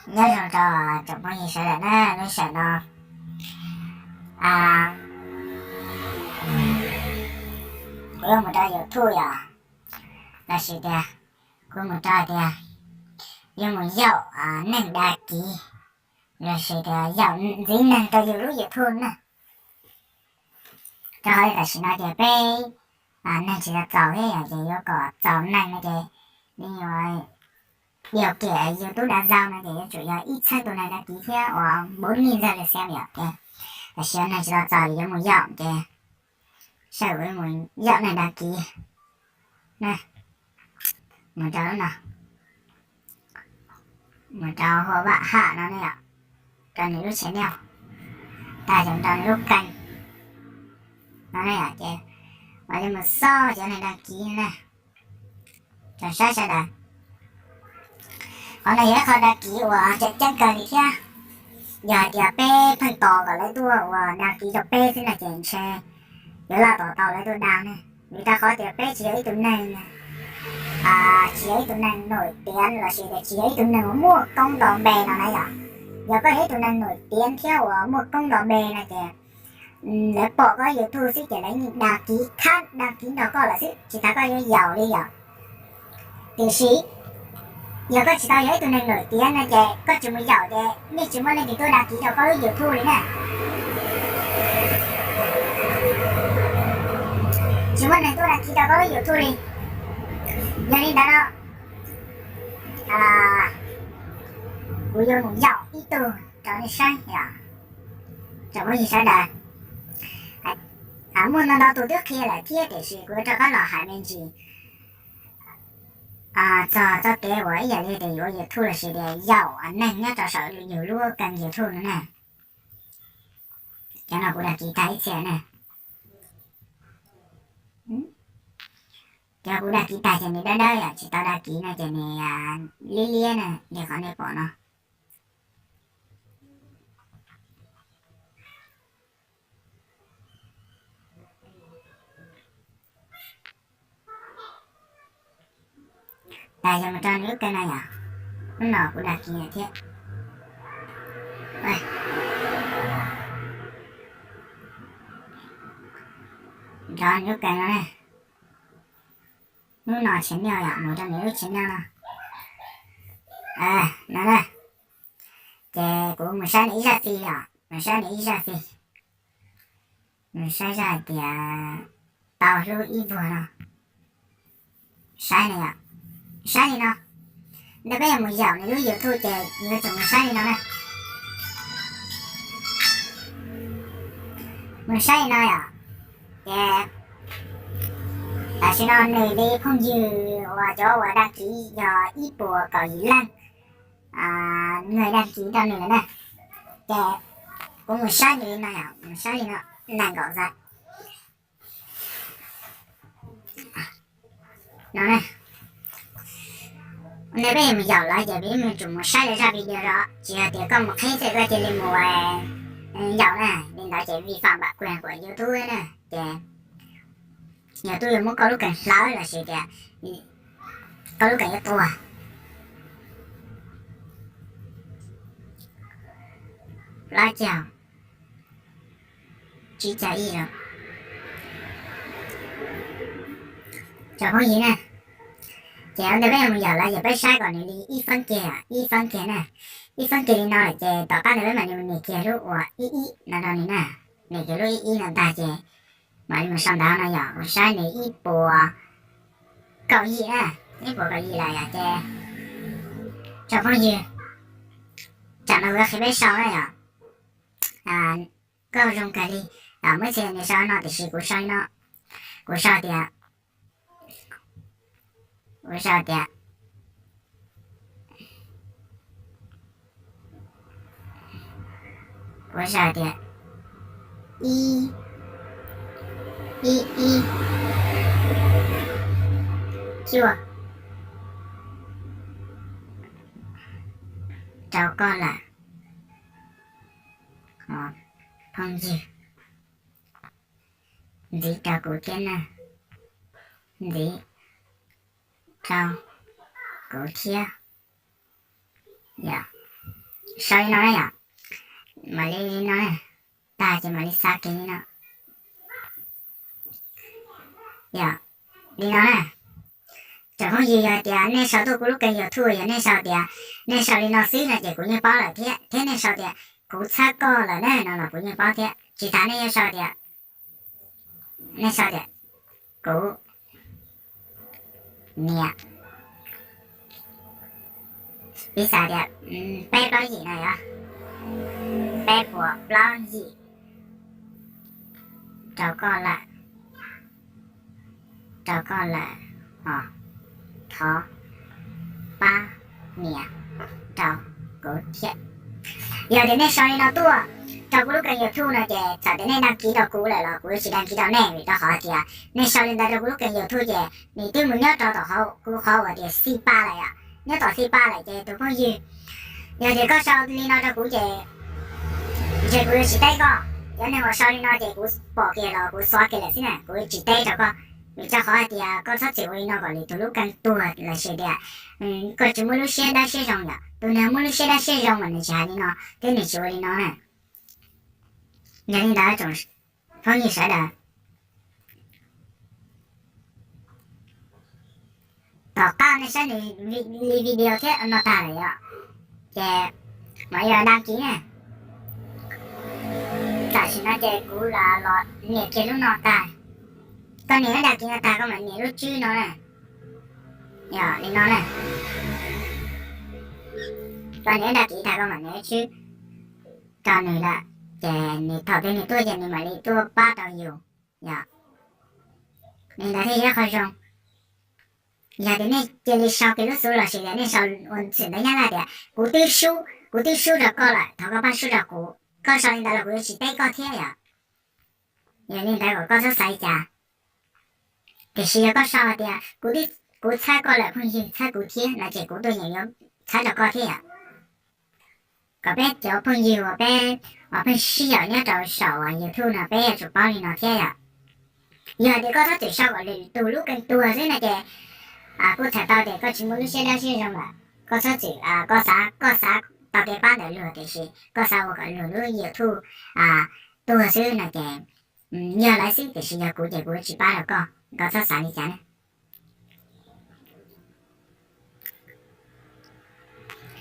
Nyob zoo rau tsoom phooj ywg sawv daws na, lub sij hawm no kuv yuav mus rau YouTube yom, lossis tias kuv mus rau tias yuav mus yaum neeg dag kiv, lossis tias yaum ntxiv neeg rau yus lub YouTube na. Rau qhov li tam sim no ces peb neeg tsis tau txaus thiab yom, ces yuav kom txaus neeg no ces nws yuav điều kiện YouTube đã giao no ces yuav tsum yog ib txhiab tus neeg dag kiv thiab uas bốn nghìn lượt xem yom. Ces tam sim no neeg tsis tau txaus ces yuav mus yaum ces sawv mus yaum neeg dag kiv na. Mus rau lub no, mus rau Hua Vam Ham no ne yom, rau nws lub channel, tag ces mus rau nws lub kênh no ne yom, ces mam li mus xauj cov neeg dag kiv na. Tsoom saib sawv daws, qhov no yog ib qho dag kiv uas tseem ceeb kawg li thiab. Yog hais tias peb pheej tos kom lawv tuaj uas dag kiv rau peb xwb no ces ntshe yuav laj tos tau lawv tuaj dag ne. Vim rau qhov tias peb tsis yog ib tug neeg, tsis yog ib tug neeg nổi tiếng lossis tias tsis yog ib tug neeg uas muaj koob nto npe no na yom. Yog koj yog ib tug neeg nổi tiếng thiab uas muaj koob nto npe no ces lawv pom koj YouTube xwb ces lawv yeej dag kiv khab dag kiv nrog koj lawm xwb, tsis tas koj yuav yaum li yom. Tiam sis yog koj tsis tau yog ib tug neeg nổi tiếng no ces koj tsis mus yaum ces yeej tsis muaj leej twg tuaj dag kiv rau koj lub YouTube li na. Tsis muaj neeg tuaj dag kiv rau koj lub YouTube li. Yog li ntawd no kuv yuav mus yaum ib tug rau nej saib yom, tsoom phooj ywg sawv daws. Muaj ntau ntau tus twb qhia lawm thiab tiam sis kuv rov qab los hais me ntsis txog txoj kev uas ib yam li tias yuav YouTube lossis tias yaum neeg nyob rau saum yus lub kênh YouTube no na. Cov no kuv dag kiv tag ib txhia na. Cov kuv dag kiv tag ces nws dawb dawb yom, tsis tau dag kiv no ces nws liab liab na, li qhov nej pom no. Tas yog mus rau nws lub kênh no yom, lub no kuv dag kiv thiab. Nrov nws lub kênh no ne. Lub no channel yom, mus rau nws lub channel no. No na. Ces kuv mus saib nws ib zaj fij yom, mus saib nws ib zaj fij. Mus saib zaj hais tias tau hlub ib vuag no. Saib no yom, saib li no. Ntawm peb yog mus yaum nws lub YouTube ces yuav tsum mus saib li no na. Mus saib li no yom. Ces tam sim no nws li phooj ywg uas cov uas dag kiv yog ib puas kaum yim leej, nws dag kiv rau nws lawm na. Ces kuv mus saib nws li no yom, mus saib li no, nees nkaum xwb no. Ntawm peb yog mus yaum lawv ces peb yuav tsum mus saib lawv zaj video zog, tsis yog tias koj mus qhib xwb koj cia li mus yaum na, li ntawd ces vi phạm bản quyền của YouTube na. Ces YouTube yuav muab koj lub kênh hlawv lossis tias koj lub kênh yuav tuag. Plaub caug, tsib caug ib. Tsoom phooj ywg na, ces ua ntej peb yuav mus yaum lawv ces peb saib kom nws li ib feeb kiag, ib feeb kiag na. Ib feeb kiag li no lawm ces tom qab ntawd peb mam li mus nias kiag lub uas ib ib no rau nws na. Nias kiag lub ib ib no tag ces mam li mus sau ntawv no yom, mus saib nws ib puas kaum yim na, ib puas kaum yim lawm yom ces tsoom phooj ywg, tsam no kuv qhia peb sau na yom. Nkauj Zoo Kawg Li, muaj ib txhia nws sau no tiam sis kuv sau no, kuv sau tias, kuv sau tias, kuv sau tias ib, ib ib cuaj rau koj lawm phooj ywg. Ntxiv rau kuv thiab na, ntxiv rau kuv thiab yom. sau li no na yom. Mam li no na, tag ces mam li xa kiag li no. Yog li no na, tsoom phooj ywg, yog tias nej sau tuaj kuv lub kênh YouTube yog nej sau tias, nej sau li no xwb no ces kuv yeej paub lawm thiab, thiab nej sau tias kuv txhawb koj lawm ne no los kuv yeej paub thiab. Tsis tas nej yuav sau tias, nej sau tias kuv niam, piv xam tias peb plaub yim no yog, peb puas plaub yim rau koj lawm, rau koj lawm os, thov pab nias rau kuv thiab. Yog tias nej sau li no tuaj rau kuv lub kênh YouTube no ces txawm tias nej đăng ký rau kuv lawm los kuv yuav tsis đăng ký rau nej, vim rau qhov tias nej sau li ntawd rau kuv lub kênh YouTube ces nws twb mus nyob rau tom hauv kuv qhov uas tias xij pa lawm yom, nyob tom xij pa lawm ces tus phooj ywg, yog tias koj sau li no rau kuv ces ntshe kuv yuav tsis teb koj. Cov neeg uas sau li no ces kuv pom kiag los kuv xóa kiag lawm xwb na, kuv yuav tsis teb rau koj. Vim rau qhov hais tias koj txhob txwm ua li no kom lwm tus lub kênh tuag los sis tias koj tsis muaj lub siab dawb siab zoo yom. Tus neeg muaj lub siab dawb siab zoo mas nws tsis hais li no thiab nws tsis ua li no na. Yog li ntawd tsoom phooj ywg sawv daws, tom qab nej saib nws li video thiab no tag lawm yom, ces mam li đăng ký na. Tam sim no ces kuv los nias kiag lub no tag. Koj nias lub đăng ký no tag koj mam nias lub tswb no na. Yog li no na, koj nias lub đăng ký tag koj mam nias lub tswb rau nws lawm, ces nws thaum twg nws tuaj ces nws mam li tuaj pab rau yus. Yog li ntawd thiaj yog qhov zoo. Yog tias nej cia li sau kiag lub xub los sis tias nej sau ua xwm ntawv Nyab Laj tias kuv twb sub, kuv twb sub rau koj lawm, thov koj pab sub rau kuv, koj sau li ntawd los kuv yuav tsis teb koj thiab yom. Yog li ntawd kom koj txhob xav li cas. Tiam sis yog koj sau hais tias kuv, kuv txhawb koj lawm phooj ywg, txhawb kuv thiab no ces kuv tuaj yeem yuav txhawb rau koj thiab yom. Kom peb cov phooj ywg uas peb, uas pheej sib yaum nyob rau saum YouTube no peb yuav tsum paub li no thiab yom. Yog tias koj txhob txwm sau kom lwm tus lub kênh tuag xwb no ces kuj txhais tau tias koj tsis muaj lub siab dawb siab zoo lawm. Koj txhob txwm, koj xav, koj xav tau kev pab ntawm luag tiam sis koj xav ua kom luag lub YouTube tuag xwb no ces yog lawv xwb tiam sis yog kuv ces kuv tsis pab rau koj, koj txhob xav li cas na.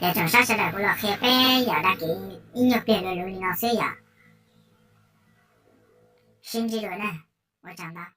Yog tsoom saib sawv daws, kuv los qhia peb yam đăng ký ib nyuag pliag luv luv li no xwb yom. Sib ntsib dua na, ua tsaug ntau.